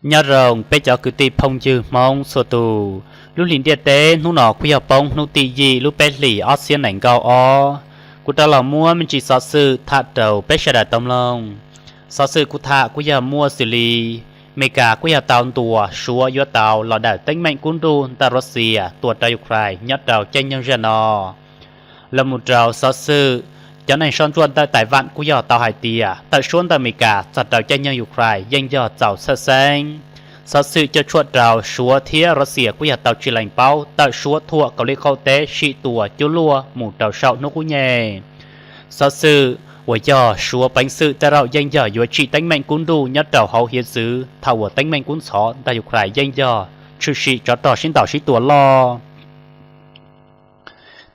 Nyob zoo peb cov kwv tij phooj ywg Hmoob txhua tus, lub hlis ntiaj teb hnub no kuj yog poob hnub tim yim lub peb hlis ob txhiab nees nkaum ob. Kuv rov los muab me ntsis xov xwm tham rau peb sawv daws tau mloog. Xov xwm kuv tham kuj yog muaj xws li Amelikas kuj yog tau ntuas Suav yuav tau los dawm teeb meem kub nruj ntawm Russia tua rau Ukraine nyob rau caij nyoog zaj no. Los mus rau xov xwm, cov neeg soj ntsuam ntawm Taiwan kuj yog tau hais tias tawm suab ntawm Amelikas txog rau caij nyoog Ukraine yeej yog txaus txhawj xeeb. Xov xwm coj tshuaj rau Suav thiab Russia kuj yog tau tsis lees paub tawm suab thuam Kaus Lim qaum teb sim tua cuab luaj mus rau saum hnub qub nyeg. Xov xwm uas yog Suav peev xwm tej zaum yeej yog yuav tsim teeb meem kub nruj nyob rau hauv hiav txwv thaum uas teeb meem kub ntxhov ntawm Ukraine yeej yog tshwm sim tsov rog sib ntaus sib tua loj.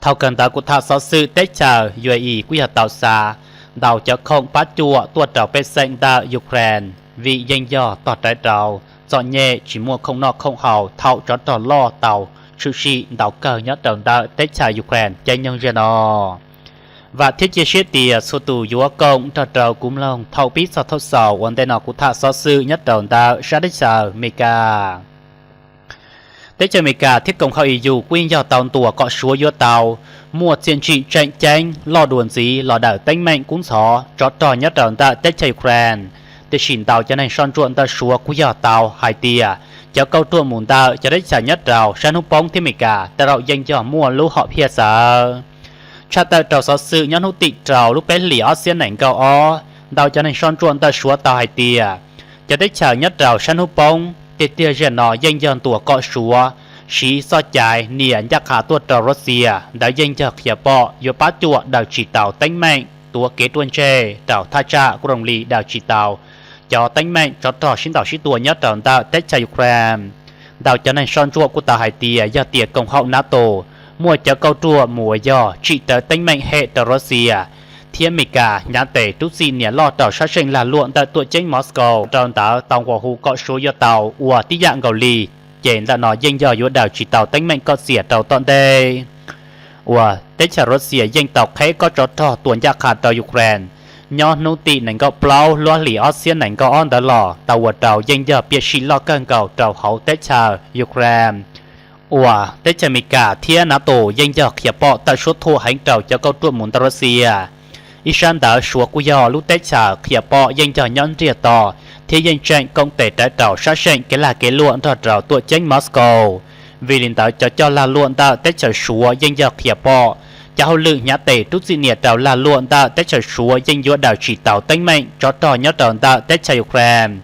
Thaum kawg ntawd kuv tham xov xwm teb chaws U A E kuj yog tau xa ntau cov khoom pab cuam tuaj rau pej xeem ntawm Ukraine vim yeej yog tog rawv rau txom nyem tsis muaj khoom noj khoom haus thaum tsov rog loj tau tshwm sim ntau kawg nyob rau ntawm teb chaws Ukraine caij nyoog zaj no. Vam thiab cia siab tias txhua tus yuav koom nrog rau kuv mloog thaum pib txog thaum xaus uas ntej no kuv tham xov xwm nyob rau ntawm sab teb chaws Amelikas. Teb chaws Amelikas thiab koom haum E U kuj yeej yog tau ntuas kom Suav yuav tau muaj txiaj ntsim tseem ceeb loj dua ntxiv los dawm teeb meem kub ntxhov tsov rog nyob rau ntawm teb chaws Ukraine. Tiam sis ntau cov neeg soj ntsuam ntawm Suav kuj yog tau hais tias cov kauj ruam mus ntawm cov teb chaws nyob rau sab hnub poob thiab Amelikas tej zaum yeej yog muaj lub hom phiaj txawv. Tshaj tawm rau xov xwm nyob hnub tim rau lub peb hlis ob txhiab nees nkaum ob, ntau cov neeg soj ntsuam ntawm Suav tau hais tias cov teb chaws nyob rau sab hnub poob tiag tiag zaj no yeej yog ntuas kom Suav siv txoj cai nias ncaj qha tuaj rau Russia ntawd yeej yog qhia pom yuav pab cuam daws tsis tau teeb meem tuav kev ruaj ntseg rau thaj tsam kuj zoo li daws tsis tau cov teeb meem tsov rog sib ntaus sib tua nyob rau ntawm teb chaws Ukraine. Ntau cov neeg soj ntsuam kuj tau hais tias yog tias koom haum NATO muaj cov kauj ruam mus uas yog tsim rawv teeb meem hem rau Russia thiab Amelikas hnyav tes rub txim nias loj rau sab seem lag luam ntawm tuam ceeb Moscow rau ntawd tau nqua hu kom Suav yuav tau ua tib yam nkaus li, ces ntawm no yeej yog yuav daws tsis tau teeb meem kom txias rau tom ntej. Uas teb chaws Russia yeej tau qheb kob tsov rog tua ncaj qha rau Ukraine nyob hnub tim nees nkaum plaub lub hlis ob txhiab nees nkaum ob ntawd los tau ua rau yeej yog piam sij loj kawg nkaus rau hauv teb chaws Ukraine. Uas teb chaws Amelikas thiab NATO yeej yog qhia pom tawm suab thuam heev rau cov kauj ruam mus ntawm Russia. Ib sab ntawd Suav kuj yog lub teb chaws qhia pom yeej yog nyob nriag to thiab yeej tseem koom tes rawv rau sab seem kev lag kev luam nrog rau tuam ceeb Moscow. Vim li ntawd cov coj lag luam ntawm teb chaws Suav yeej yog qhia pom cov hauj lwm hnyav tes rub txim nias rau lag luam ntawm teb chaws Suav yeej yuav daws tsis tau teeb meem tsov rog nyob rau ntawm teb chaws Ukraine.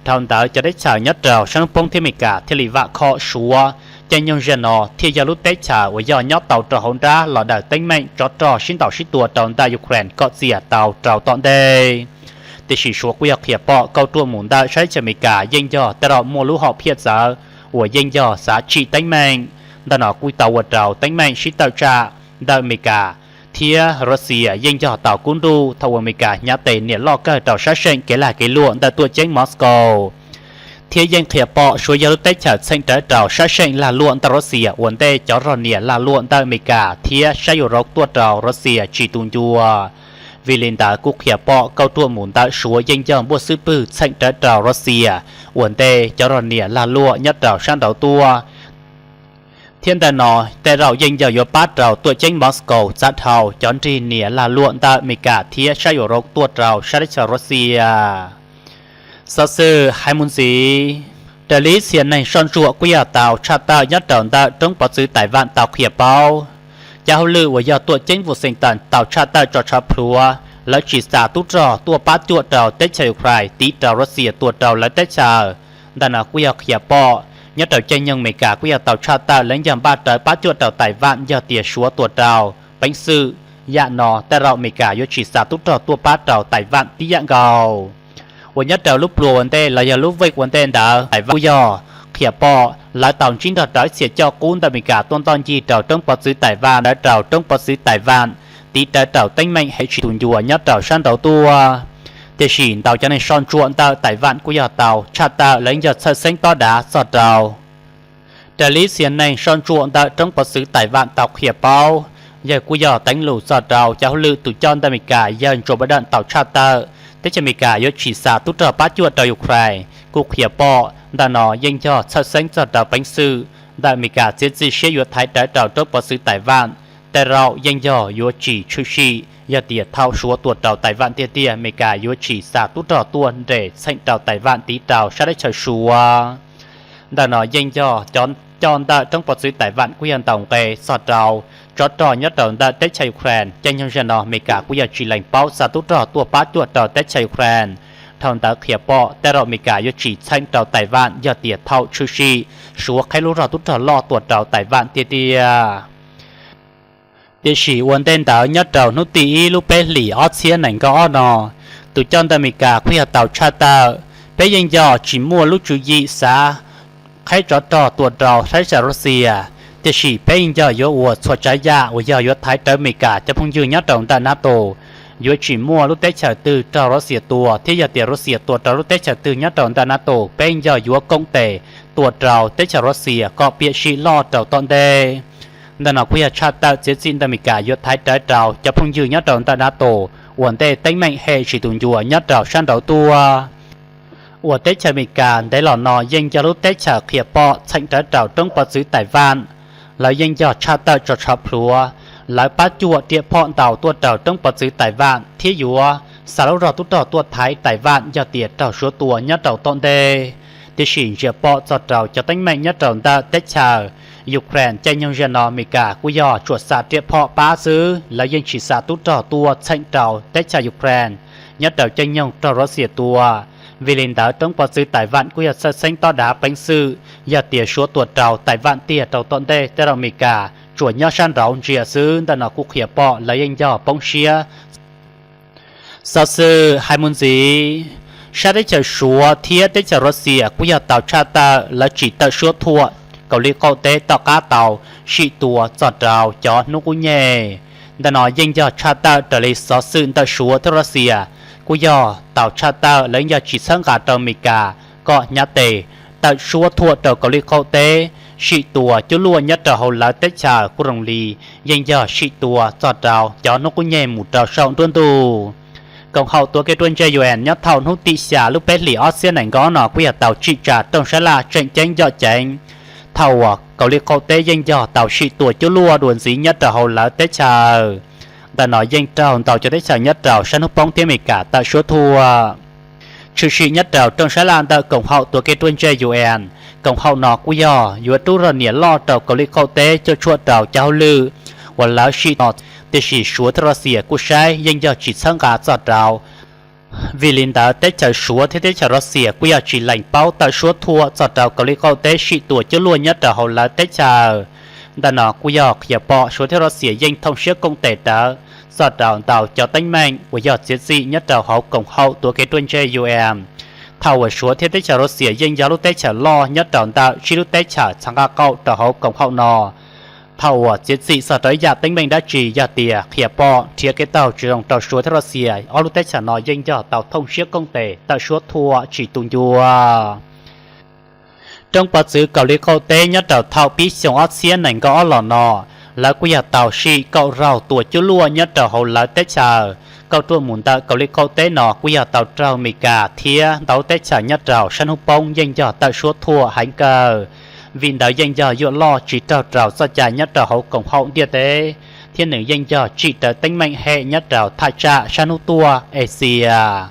Dhau ntawd cov teb chaws nyob rau sab hnub poob thiab Amelikas thiaj li vam khom Suav caij nyoog zaj no thiaj yog lub teb chaws uas yog nyob tau rau hauv nrab los daws teeb meem tsov rog sib ntaus sib tua rau ntawm Ukraine kom txias tau rau tom ntej. Tiam sis Suav kuj yog qhia pom kauj ruam mus ntawm sab teb chaws Amelikas yeej yog tej zaum muaj lub hom phiaj txawv uas yeej yog xav tsim teeb meem. Ntawm no kuj tau ua rau teeb meem sib tawm tsam ntawm Amelikas thiab Russia yeej yog tau kub nruj thaum uas Amelikas hnyav tes nias loj kawg rau sab seem kev lag kev luam ntawm tuam ceeb Moscow. Thiab yeej qhia pom Suav yog lub teb chaws txheem rawv rau sab seem lag luam ntawm Russia ua ntej cov rog nias lag luam ntawm Amelikas thiab sab Europe tuaj rau Russia tsis tu ncua. Vim li ntawd kuj qhia pom kauj ruam mus ntawm Suav yeej yog npuaj xwb pwg txheem rawv rau Russia ua ntej cov rog nias lag luam nyob rau sab nraud tuaj. Thiab ntawm no tej zaum yeej yog yuav pab rau tuam ceeb Moscow txav dhau cov nrig nias lag luam ntawm Amelikas thiab sab Europe tuaj rau sab teb chaws Russia. Xov xwm hais mus ntxiv, raws li txhia neeg soj ntsuam kuj yog tau tshaj tawm nyob rau ntawm roob pov txwv Taiwan tau qhia paub, cov hauj lwm uas yog tuam ceeb Washington tau tshaj tawm tso tshav plhuav lawv tsis xa tub rog tuaj pab cuam rau teb chaws Ukraine tiv rau Russia tua rau lawv teb chaws. Ntawm no kuj yog qhia pom nyob rau caij nyoog Amelikas kuj yog tau tshaj tawm lawv yog npaj rawv pab cuam rau Taiwan yog tias Suav tua rau. Peev xwm yam no tej zaum Amelikas yuav tsis xa tub rog tuaj pab rau Taiwan tib yam nkaus. Uas nyob rau lub pluas ua ntej los yog lub week ua ntej ntawd Taiwan kuj yog qhia pom lawv tau ntsib nrog rau ib txhia coj qub ntawm Amelikas tuaj ntoj ncig rau roob pov txwv Taiwan, rawv rau roob pov txwv Taiwan tiv rawv rau teeb meem heev tsis tu ncua nyob rau sab nraud tuaj. Tiam sis ntau cov neeg soj ntsuam ntawm Taiwan kuj yog tau tshaj tawm lawv yog txhawj xeeb tob dav txog rau raws li txhia neeg soj ntsuam ntawm roob pov txwv Taiwan tau qhia paub, yawg kuj yog teev lus txog rau cov hauj lwm tus coj ntawm Amelikas yawg Joe Biden tau tshaj tawm teb chaws Amelikas yuav tsis xa tub rog pab cuam rau Ukraine, kuj qhia pom Ntawm no yeej yog txhawj xeeb txog rau peev xwm ntawm Amelikas txiav txim siab yuav thaiv rawv rau roob pov txwv Taiwan. Tej zaum yeej yog yuav tsis tshwm sim yog tias thaum Suav tua rau Taiwan tiag tiag Amelikas yuav tsis xa tub rog tuaj nres txheem rau Taiwan tiv rau sab teb chaws Suav. Ntawm no yeej yog cov coj ntawm roob pov txwv Taiwan kuj yog ntaus nqe txog rau tsov rog nyob rau ntawm teb chaws Ukraine. Caij nyoog zaum no Amelikas kuj yog tsis lees paub xa tub rog tuaj pab cuam rau teb chaws Ukraine. Dhau ntawd qhia pom tej zaum Amelikas yuav tsis txheem rau Taiwan yog tias thaum tshwm sim Suav qheb lub rog tub rog loj tua rau Taiwan tiag tiag. Tiam sis ua ntej ntawd nyob rau hnub tim ib lub peb hlis ob txhiab nees nkaum ob no, tus coj ntawm Amelikas kuj yog tau tshaj tawm, peb yeej yog tsis muaj lub tswv yim xav qheb tsov rog tua rau sab teb chaws Russia, tiam sis peb yeej yog yuav ua txhua tsav yam uas yog yuav thaiv rawv Amelikas cov phooj ywg nyob rau ntawm NATO. Yuav tsis muaj lub teb chaws twg raug Russia tua, thiab yog tias Russia tua rau lub teb chaws twg nyob rau ntawm NATO, peb yeej yog yuav koom tes tua rau teb chaws Russia kom piam sij loj rau tom ntej. Ntawm no kuj yog tshaj tawm txiav txim ntawm Amelikas yuav thaiv rawv rau cov phooj ywg nyob rau ntawm NATO ua ntej teeb meem hem tsis tu ncua nyob rau sab nraud tuaj. Uas teb chaws Amelikas ntev los no yeej yog lub teb chaws qhia pom txheem rawv rau roob pov txwv Taiwan. Lawv yeej yog tshaj tawm tso tsho plhuav, lawv pab cuam riam phom ntau tuaj rau roob pov txwv Taiwan thiab yuav xa lub rog tub rog tuaj thaiv Taiwan yog tias raug Suav tua nyob rau tom ntej. Tiam sis ntsia pom txog rau cov teeb meem nyob rau ntawm teb chaws Ukraine caij nyoog zaum no Amelikas kuj yog tsuas xa riam phom pab xwb, lawv yeej tsis xa tub rog tuaj txheem rau teb chaws Ukraine nyob rau caij nyoog raug Russia tua. Vim li ntawd roob pov txwv Taiwan kuj yog txhawj xeeb tob dav peev xwm yog tias Suav tua rau Taiwan tiag rau tom ntej tej zaum Amelikas tsuas nyob sab nraud ntsia xwb. Ntawm no kuj qhia pom lawv yeej yog poob siab. Xov xwm hais mus ntxiv, sab teb chaws Suav thiab teb chaws Russia kuj yog tau tshaj tawm lawv tsis tawm suab thuam Kauslim qaum teb tom qab tau sim tua txog rau cov hnub qub nyeg. Ntawm no yeej yog tshaj tawm raws li xov xwm ntawm Suav thiab Russia kuj yog tau tshaj tawm lawv yeej yog tsis txhawb nqa rau Amelikas kom hnyav tes tawm suab thuam rau Kauslim qaum teb sim tua cuab luaj nyob rau hauv lawv teb chaws kuj zoo li yeej yog sim tua txog rau cov hnub qub nyeg mus rau saum nruab ntug. Koom haum tuav kev ruaj ntseg UN nyob thaum hnub tim xya lub peb hlis ob txhiab nees nkaum no kuj yog tau tsim tsa rooj sab laj tseem ceeb ncom ceev thaum uas Kauslim qaum teb yeej yog tau sim tua cuab luaj dua ntxiv nyob rau hauv lawv teb chaws. Ntawm no yeej raug ntau cov teb chaws nyob rau sab hnub poob thiab Amelikas tawm suab thuam. Tshwm sim nyob rau rooj sab laj ntawm koom haum tuav kev ruaj ntseg UN, koom haum no kuj yog yuav rub zog niam loj rau Kauslim qaum teb cuam tshuam rau cov hauj lwm uas lawv sim no, tiam sis Suav thiab Russia kuj saib yeej yog tsis txhawb nqa txog rau. Vim li ntawd teb chaws Suav thiab teb chaws Russia kuj yog tsis lees paub tawm suab thuam txog rau Kauslim qaum teb sim tua cuab luaj nyob rau hauv lawv teb chaws. Ntawm no kuj yog qhia pom Suav thiab Russia yeej thooj siab koom tes rawv txog rau ntau cov teeb meem uas yog txiav txim nyob rau hauv koom haum tuav kev ruaj ntseg UN. Thaum uas Suav thiab teb chaws Russia yeej yog lub teb chaws loj nyob rau ntawm tsib lub teb chaws txhab nqaj qaum rau hauv koom haum no. Thaum uas txiav txim txog rau ib yam teeb meem dab tsi yog tias qhia pom nrhiav kev taug tsis zoo rau Suav thiab Russia, ob lub teb chaws no yeej yog tau thooj siab koom tes tawm suab thuam tsis tu ncua. Roob pov txwv Kauslim qaum teb nyob rau thaum pib xyoo ob txhiab nees nkaum ob los no, lawv kuj yog tau sim kaum zaug tua cuab luaj nyob rau hauv lawv teb chaws. Kauj ruaj mus ntawm Kauslim qaum teb no kuj yog tau raug Amelikas thiab ntau lub teb chaws nyob rau sab hnub poob yeej yog tawm suab thuam heev kawg. Vim ntawd yeej yog yuam loj tsis raug rau txoj cai nyob rau hauv koom haum ntiaj teb, thiab nws yeej yog tsim rawv teeb meem hem nyob rau thaj tsam sab hnub tuaj Axias.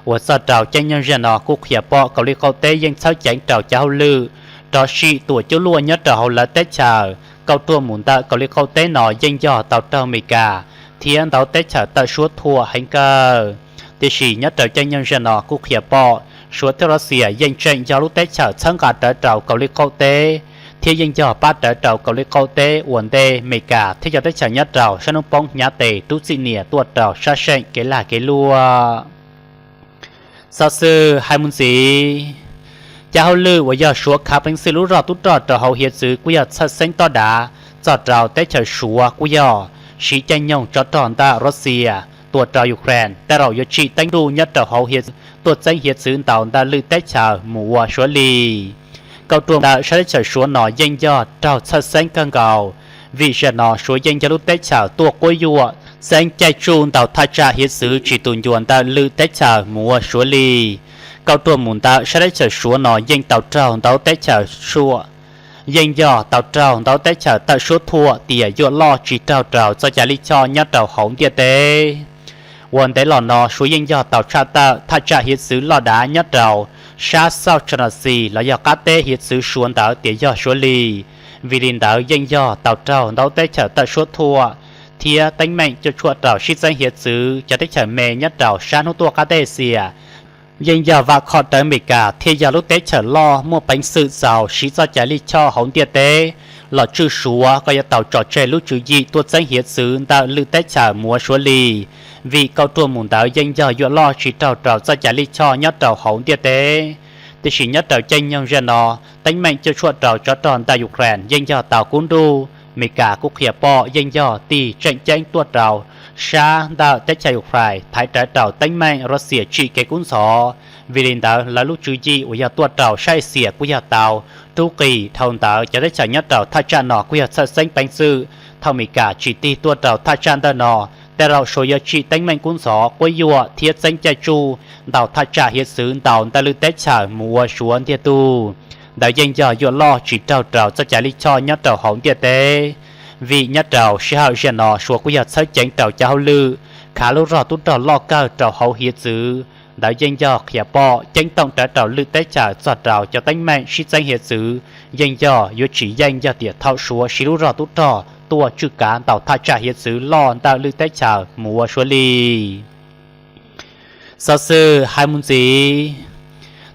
Uas txog rau caij nyoog zaum no kuj qhia pom Kauslim qaum teb yeej txhawb ceev rau cov hauj lwm rov sim tua cuab luaj nyob rau hauv lawv teb chaws. Kauj ruaj mus ntawm Kauslim qaum teb no yeej yog tau raug Amelikas thiab ntau teb chaws tawm suab thuam heev kawg. Tiam sis nyob rau caij nyoog zaum no kuj qhia pom Suav thiab Russia yeej tseem yog lub teb chaws txhawb nqa rawv rau Kauslim qaum teb, thiab yeej yog pab rawv rau Kauslim qaum teb ua ntej Amelikas thiab cov teb chaws nyob rau sab hnub poob hnyav tes rub txim niam tuaj rau sab seem kev lag kev luam. Xov xwm hais mus ntxiv, cov hauj lwm uas yog Suav khav peev xwm lub rog tub rog rau hauv hiav txwv kuj yog txhawj xeeb tob dav txog rau teb chaws Suav kuj yog siv caij nyoog tsov rog ntawm Russia tua rau Ukraine tej zaum yuav tsim teeb ntuj nyob rau hauv hiav txwv tuaj txeeb hiav txwv ntau ntawm lwm teb chaws mus ua Suav li. Kauj ruaj ntawm sab teb chaws Suav no yeej yog raug txhawj xeeb kawg nkaus, vim zaum no Suav yeej yog lub teb chaws tuaj quab yuam xeeb caij tsuj ntau thaj tsam hiav txwv tsis tu ncua ntawm lwm teb chaws mus ua Suav li. kauj ruaj mus ntawm sab teb chaws Suav no yeej tau raug ntau teb chaws suab, yeej yog tau raug ntau teb chaws tawm suab thuam tias yuav loj tsis raug rau txoj cai lij choj nyob rau hauv ntiaj teb. Ua ntev los no Suav yeej yog tau tshaj tawm thaj tsam hiav txwv loj dav nyob rau sab South China Sea los yog qab teb hiav txwv Suav ntawd tias yog Suav Lis. Vim li ntawd yeej yog tau raug ntau teb chaws tawm suab thuam thiab teeb meem cuam tshuam rau sib txeeb hiav txwv cov teb chaws me nyob rau sab hnub tuaj qab teb Axias. Yeej yog vam khom rawv Amelikas thiaj yog lub teb chaws loj muaj peev xwm txaus siv txoj cai lij choj hauv ntiaj teb los tswj Suav kom yuav tau tso tseg lub tswv yim tuaj txeeb hiav txwv ntawm lwm teb chaws mus ua Suav Lis, vim kauj ruaj mus ntawd yeej yog yuav loj tsis raug rau txoj cai lij choj nyob rau hauv ntiaj teb. Tiam sis nyob rau caij nyoog zaum no, teeb meem cuam tshuam rau tsov rog ntawm Ukraine yeej yog tau kub nruj. Amelikas kuj qhia pom yeej yog tig tseem ceeb tuaj rau sab ntawm teb chaws Ukraine thaiv rawv rau teeb meem Russia tsim kev kub ntxhov. Vim li ntawd lawv lub tswv yim uas yog tuaj rau sab Axias kuj yog tau rub qis. Dhau ntawd cov teb chaws nyob rau thaj tsam no kuj yog txhawj xeeb peev xwm thaum Amelikas tsis tig tuaj rau thaj tsam ntawm no, tej zaum Suav yuav tsim teeb meem kub ntxhov quab yuam thiab txeeb caij tsuj ntau thaj tsam hiav txwv ntau ntawm lwm teb chaws mus ua Suav ntiag tug. Ntawd yeej yog yuav loj tsis raug rau txoj cai lij choj nyob rau hauv ntiaj teb. Vim nyob rau sij hawm zaum no Suav kuj yog txhawb ceev rau cov hauj lwm khav lub rog tub rog loj kawg rau hauv hiav txwv. Ntawd yeej yog qhia pom ceeb toom rawv rau lwm teb chaws txog rau cov teeb meem sib txeeb hiav txwv yeej yog yuav tsis yeej yog tias thaum Suav siv lub rog tub rog tuaj tswj kav ntau thaj tsam hiav txwv loj ntawm lwm teb chaws mus ua Suav Lis. Xov xwm hais mus ntxiv,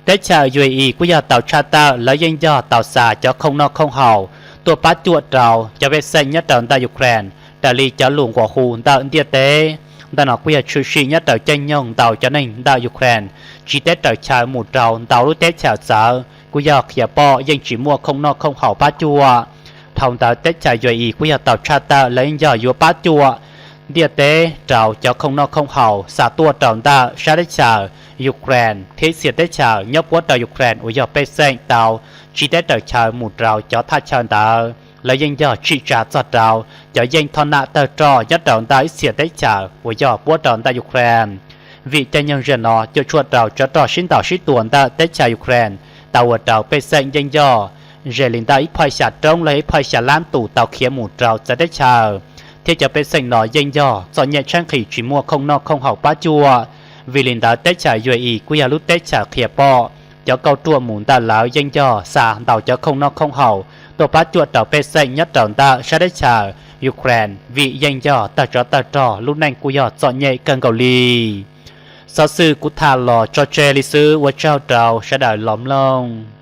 teb chaws U A E kuj yog tau tshaj tawm lawv yeej yog tau xa cov khoom noj khoom haus tuaj pab cuam rau cov pej xeem nyob rau ntawm Ukraine raws li cov lus nquas hu ntawm ntiaj teb. Ntawm no kuj yog tshwm sim nyob rau caij nyoog ntau cov neeg ntawm Ukraine tsiv teb raws chaw mus rau ntau lub teb chaws txawv kuj yog qhia pom yeej tsis muaj khoom noj khoom haus pab cuam. Dhau ntawd teb chaws U A E kuj yog tau tshaj tawm lawv yeej yog yuav pab cuam ntiaj teb rau cov khoom noj khoom haus xa tuaj rau ntawm sab teb chaws Ukraine thiab ib txhia teb chaws nyob puab rau Ukraine uas yog pej xeem tau tsiv teb raws chaw mus rau cov thaj chaw ntawd. Lawv yeej yog tsim tsa txog rau cov yeej thoj nam tawg rog nyob rau ntawm ib txhia teb chaws uas yog puab rau ntawm Ukraine. Vim caij nyoog zaum no cuam tshuam rau tsov rog sib ntaus sib tua ntawm teb chaws Ukraine tau ua rau pej xeem yeej yog ze li ntawm ib phaj xya roob los yog ib phaj xya lab tus tau khiav mus rau txawv teb chaws, thiab cov pej xeem no yeej yog txom nyem tshaib nqhis tsis muaj khoom noj khoom haus pab cuam. Vim li ntawd teb chaws U A E kuj yog lub teb chaws qhia pom cov kauj ruam mus ntawm lawv yeej yog xa ntau cov khoom noj khoom haus tuaj pab cuam rau pej xeem nyob rau ntawm sab teb chaws Ukraine vim yeej yog tawg tsov tawg rog lub neej kuj yog txom nyem kawg nkaus li. Xov xwm kuv tham los tso tseg li xwb, ua tsaug rau sawv daws los mloog.